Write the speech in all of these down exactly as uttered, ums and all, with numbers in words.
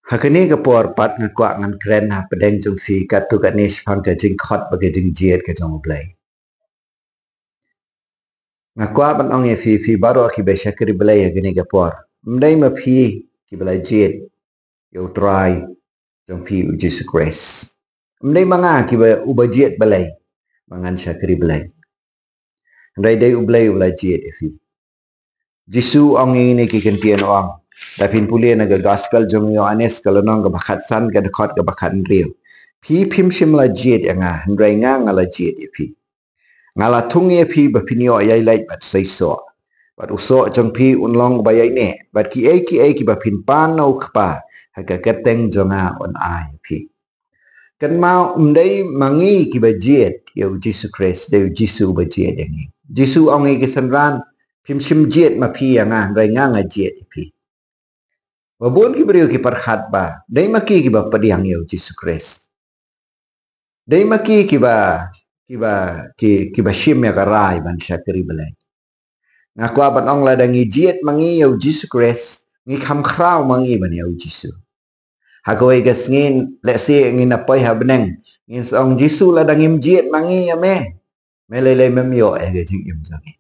Ha kane ka por pat nga kwah ngan kren ha pdeng jong phi katto katne shaphang ka jingkhot bad ka jingjied ka jong U Blei. Nga kwah ban ong ïa phi, phi baroh kiba shakri Blei ha kane ka por. Ym dei ma phi kiba la jied ïa U Trai jong phi U Jisu Khrist. Ym dei ma nga kiba uba jied Blei, ma ngan shakri Blei. Hynrei dei U Blei uba la jied ïa phi. Jisu ong ïa ngi ha kine ki kyntien, u ong, da phin pule na ka gospel jong Ïoannis ka lynnong kaba khatsan ka dkhot kaba khathynriew. Phi phim shym la jied ïa nga, hynrei nga nga la jied ïa phi. Nga la thung ïa phi ba phin ïoh ïaid leit bad seisoh, bad u soh jong phi un long uba ïaineh, bad kiei kiei kiba phin pan na U Kpa ha ka kyrteng jong nga un ai ïa phi. Kynmaw, ym dei ma ngi kiba jied ïa U Jisu Khrist, dei U Jisu uba jied ïa ngi. Jisu ong ïa ki synran, phim shym jied ma phi ïa nga, hynrei nga nga jied ïa phi. Ba bun ki briew ki pyrkhat ba dei ma ki kiba pdiang ïa U Jisu Khrist. Dei ma ki kiba, kiba, ki, kiba shim ïa ka rai ban shakri Blei. Nga kwah ban ong, lada ngi jied ma ngi ïa U Jisu Khrist, ngi kham khraw ma ngi ban ïa U Jisu. Ha kawei ka sngi, lehse ngin ïa poi ha bneng, ngin sa ong, Jisu, lada ngim jied ma ngi ïa me, me lei lei mem ïoh ïa ka jingim jong ngi.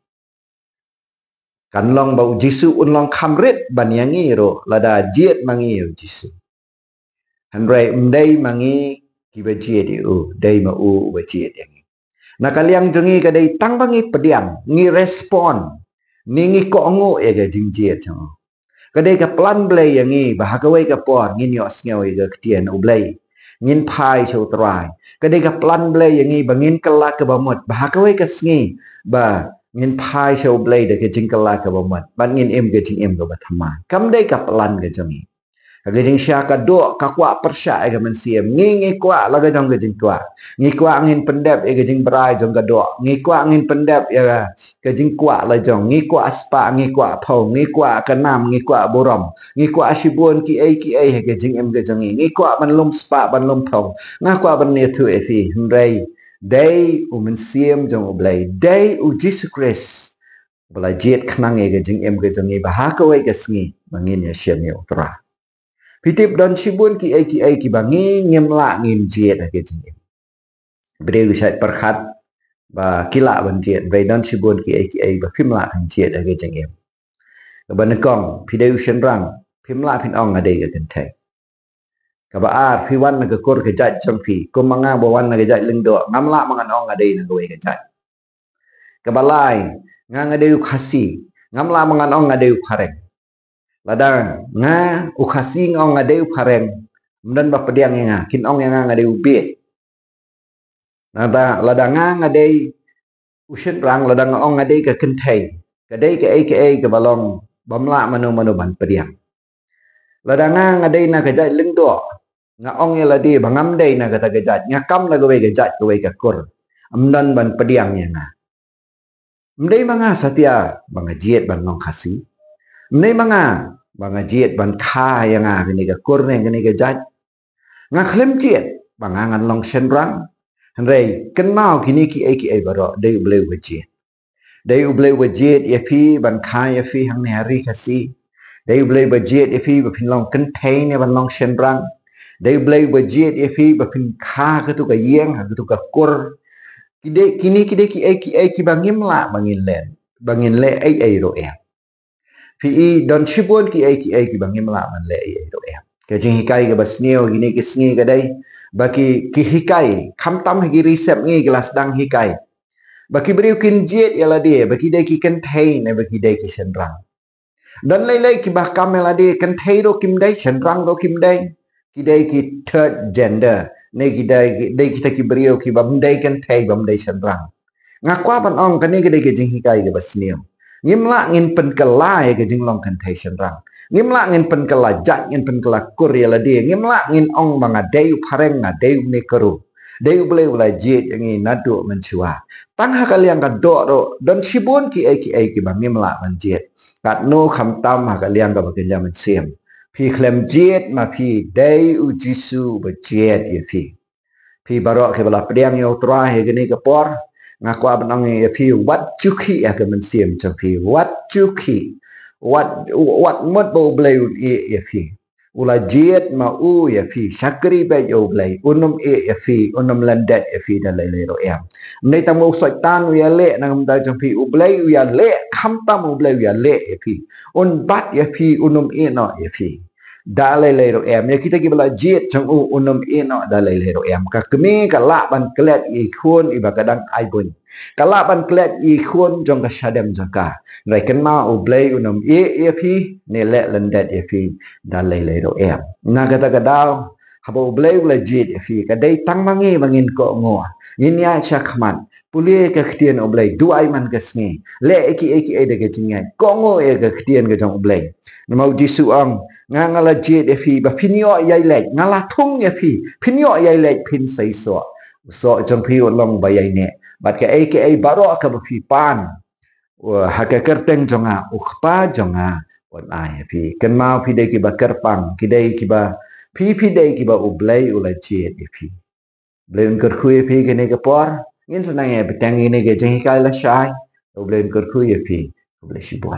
Kan long ba U Jisu un long kham rit ban ïa ngi ruh lada jied ma ngi ïa U Jisu. Hynrei ym dei ma ngi kiba jied ïa u, dei ma u uba jied ïa ngi. Na ka liang jong ngi ka dei tang ba ngi pdiang, ngi respond, ne ngi kohnguh ïa ka jingjied jong u. Ka dei ka plan Blei ïa ngi ba ha kawei ka por ngin ïohsngew ïa ka ktien U Blei, ngin phai sha U Trai. Ka dei ka plan Blei ïa ngi ba ngin kylla kaba mut, ba ha kawei ka sngi ba ngin phai sha U Blei da ka jingkylla kaba mut, bad ngin im ka jingim kaba thymmai. Kam dei ka plan ka jong ngi. Ha ka jingshisha ka doh ka kwah pyrshah ïa ka mynsiem. Ngi, ngi kwah la ka jong ka jingkwah. Ngi kwah ngin pyndep ïa ka jingbrai jong ka doh. Ngi kwah ngin pyndep ïa ka jingkwah la jong. Ngi kwah spah, ngi kwah phew, ngi kwah ka nam, ngi kwah burom. Ngi kwah shibun kiei kiei ha ka jingim ka jong ngi. Ngi kwah ban lum spah, ban lum phew. Nga kwah ban ïathuh ïa phi, hynrei dei U Mynsiem jong U Blei, dei U Jisu Khrist uba la jied khnang ïa ka jingim ka jong ngi ba ha kawei ka sngi ba ngin ïashem ïa U Trai. Phi tip, don shibun kiei kiei kiba ngi ngim lah ngin jied ha ka jingim. Briew ki shait pyrkhat ba ki lah ban jied, hynrei don shibun kiei kiei ba phim lah ban jied ha ka jingim. Kaba nyngkong, phi dei u shynrang, phim lah phin ong nga dei ka kynthei. Kaba ar, phi wan na ka kur ka jait jong phi, kum ma nga ba wan na ka jait Lyngdoh, ngam lah ma ngan ong nga dei na kawei ka jait. Kaba lai, nga nga dei u Khasi, ngam lah ma ngan ong nga dei u Phareng. Lada nga u Khasi nga ong nga dei u Phareng, ym don ba pdiang ïa nga, kin ong ïa nga nga dei u bieit. Lada, lada nga nga dei u shynrang, lada nga ong nga dei ka kynthei, ka dei kaei kaei kaba long bym lah mano mano ban pdiang. Lada nga nga dei na ka jait Lyngdoh, nga ong ïa lade ba ngam dei na kata ka jait, nga kam na kawei ka jait, kawei ka kur, ym don ban pdiang ïa nga. Ym dei ma nga satia ba nga jied ban long Khasi. Ym dei ma nga ba nga jied ban kha ïa nga kane ka kur ne kane ka jait. Nga khlem jied ba nga ngan long shynrang. Hynrei kynmaw, kine kiei kiei baroh dei U Blei uba jied. Dei U Blei uba jied ïa phi ban kha ïa phi hangne ha Ri Khasi. Dei U Blei uba jied ïa phi ba phin long kynthei ne ban long shynrang. Dei U Blei uba jied ïa phi ba phin kha ha katu ka ïing, ha katu ka kur. Ki dei, kine ki dei kiei kiei kiba ngim lah ba ngin leh, ba ngin leh ei ei ruh em. Phi i, don shibun kiei kiei kiba ngim lah ban leh ei ei ruh em. Ka jinghikai kaba sniew kine ki sngi ka dei ba ki, ki hikai, khamtam ha ki ri sepngi ki la sdang hikai, ba ki briew kin jied ïa lade ba ki dei ki kynthei ne ba ki dei ki shynrang. Don lei lei kiba kam ïa lade kynthei ruh kim dei, shynrang ruh kim dei. Ki dei ki third gender, ne ki dei, ki dei kita ki briew kiba ym dei kynthei, bym dei shynrang. Nga kwah ban ong, kane ka dei ka jinghikai kaba sniew. Ngim lah ngin pynkylla ïa ka jinglong kynthei shynrang. Ngim lah ngin pynkylla jait, ngin pynkylla kur ïa lade. Ngim lah ngin ong ba nga dei u Phareng, nga dei u Mekuru. Dei U Blei uba la jied ïa ngi naduh mynshuwa. Tang ha ka liang ka doh ruh don shibun kiei kiei kiba ngim lah ban jied. Katno khamtam ha ka liang kaba kynja mynsiem. Phi khlem jied ma phi, dei U Jisu uba jied ïa phi. Phi baroh kiba la pdiang ïa U Trai ha kane ka por, nga kwah ban ong ïa phi, wat ju khih ha ka mynsiem jong phi, wat ju khih. Wat, wat mut ba U Blei un ïeh ïa phi. U la jied ma u ïa phi, shakri beit ïa U Blei, un ym ïeh ïa phi, un ym lyndet ïa phi da lei lei ruh em. Ym dei tang ba u Soitan u ïaleh na ka bynta jong phi, U Blei u ïaleh, khamtam U Blei u ïaleh ïa phi. Un bat ïa phi, un ym ïeh noh ïa phi da lei lei ruh em. Ïa kita kiba la jied jong u, un ym ïeh noh da lei lei ruh em. Ka kmie ka lah ban klet ïa i khun iba ka dang ai buiñ. Ka lah ban klet ïa i khun jong ka shadem jong ka. Hynrei kynmaw, U Blei un ym ïeh ïa phi ne leh lyndet ïa phi da lei lei ruh em. Na kata ka daw, haba U Blei u la jied ïa phi, ka dei tang ma ngi ba ngin kohnguh. Ngin ïaid shakhmat, pule ka ktien U Blei, duwai man ka sngi, leh ïa kiei kiei da ka jingngeit, kohnguh ïa ka ktien ka jong U Blei. Namar U Jisu u ong, nga, nga la jied ïa phi ba phin ïoh ïai leit, nga la thung ïa phi, phin ïoh ïai leit, phin sa ïasoh. U soh jong phi u long ba ïaineh. Bad kaei kaei baroh kaba phi pan, u, ha ka kyrteng jong nga, U Kpa jong nga un ai ïa phi. Kynmaw, phi dei kiba kyrpang, ki dei kiba, phi, phi dei kiba U Blei u la jied ïa phi. Blei un kyrkhu ïa phi kane ka por. Ngin sa nang ïa bteng ïa kane ka jinghikai lashai. U Blei un kyrkhu ïa phi. U Blei shibun.